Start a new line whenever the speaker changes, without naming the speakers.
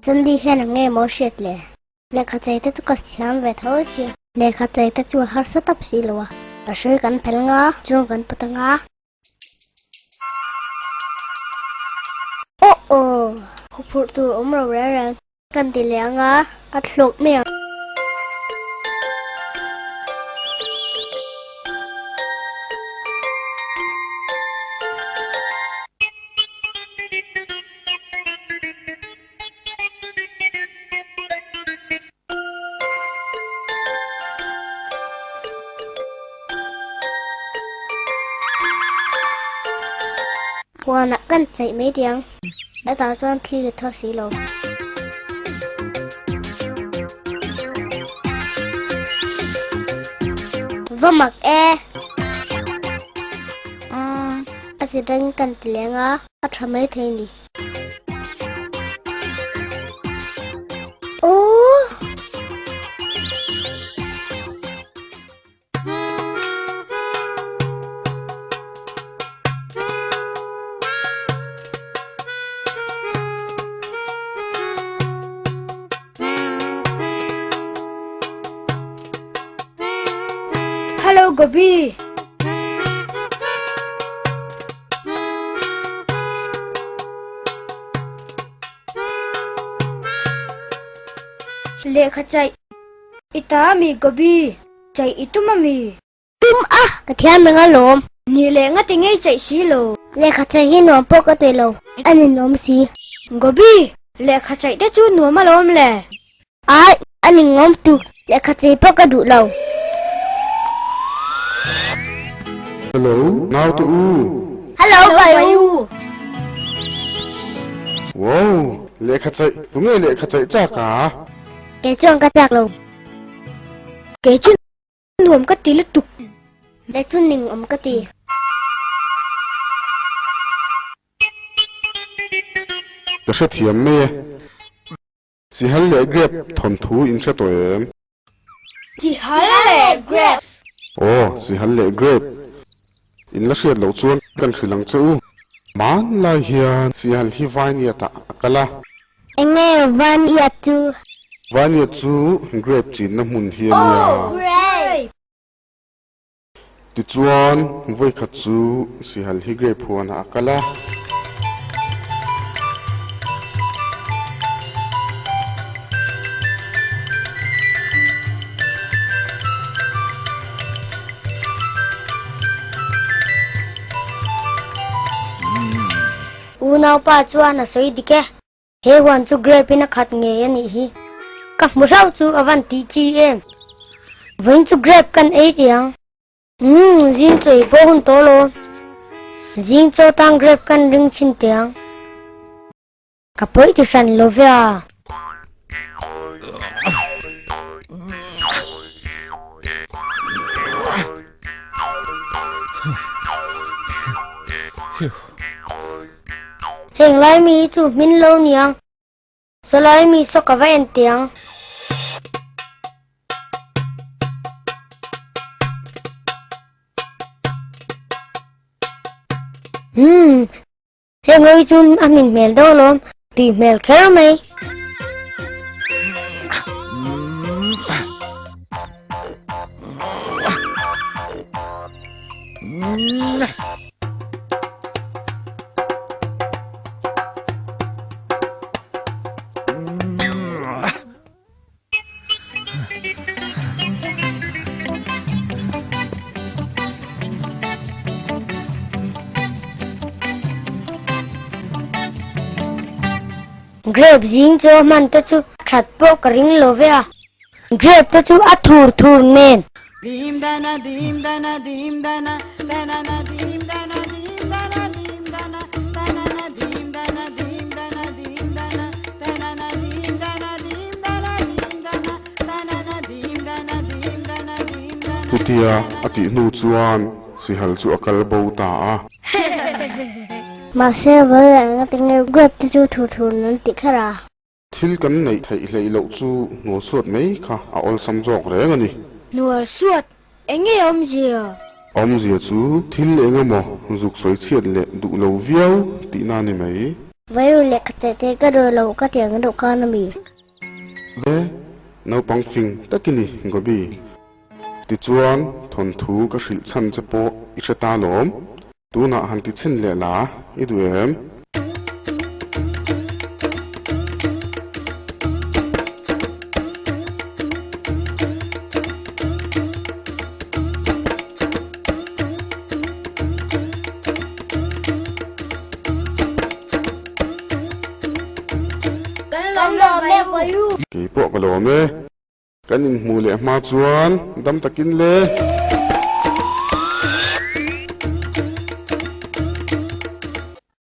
Sandy hian a nge maw hriat le? Lehkha chei te chu ka siam ve tho a si. Lehkha chei te chu a harsa tawp si lo a. A hrui kan phel nga, chung kan put anga. Aw aw! Huphurh tur awm lo reng reng. Kan ti leh anga, a thlawk mai ang. Huanah kan cheih mai tiang. Hetah chuan thli ka thaw si lo. Va mak e! A si reng kan ti leng a, a tha mai thei ni.
Hello Gobi. Lehkha chaih i ta mi Gobi chaih i tum a mi?
Tum a, ka thiam eng alawm.
Ni leh nga ti ngei chaih si lo.
Lehkha chaih hi nuam pawh ka ti lo, a ninawm si.
Gobi, lehkha chaih te chu nuam alawm le.
Ai, a ninawm tu, lehkha chaih pawh ka duh lo.
Hello, naute u.
Hello, pai u.
Wow, lehkha chaih, tunge lehkha chaih chak a?
Kei chuan ka chak lo.
Kei chu nuam ka ti lutuk.
Kei chu ning awm ka ti.
Ka hrethiam mai e. Sihal leh grep thawnthu in hre tawh em?
Sihal leh grapes.
Aw, sihal leh grape. In la hriat loh chuan kan hrilh ang che u. Hmanlai hian sihal hi Vainiatah a kal a.
Enge Vaniat chu?
Vaniat chu grape chinna hmun hi a nia.
Oh, grape!
Tichuan, vawikhat chu sihal hi grape huanah a kal a.
Unaupa chuan a sawi dik e. He huan chu grape in a khat ngei a nih hi. Ka hmu hlauh chu a van tih chi em. Vawiin chu grape kan ei chiang. Umm zing chaw i pawh hun tawh lo. Zing chaw tang grape kan ring chhin teh ang. Ka pawi ti hran lo ve a. Heng lai mi hi chu hmin lo niang. Sawlai mi saw ka va en teh ang. Umm, heng ho hi chu a hmin hmel deuh alawm, tui hmel kher mai. Grape zing chu a hman te chu that pawh ka ring lo ve a. Grape te chu a thur thur nen.
Chutia a tih hnu chuan sihal chu a kal bo ta a.
Mahse, vawi leh eng ati nge grape te chu thur thur an tih kher a?
Thil kan neih theih hleih loh chu hnualsuat mai kha a awlsam zawk reng a ni.
Hnualsuat? Eng nge awmzia?
Awmzia chu thil eng emaw zuk sawi chhiat leh duh lo viau tihna a ni mai.
Vayu lehkha caihte ka dawi lo ka tiang deuh khan a mi.
Ve, naupang fing tak i ni, Gobi. Tichuan, thawnthu ka hrilh chhan che pawh i hre ta lawm. Tunah han ti chhin leh la, i duh em? Kei pawh ka lawm e. Kan inhmuh leh hma chuan dam takin le.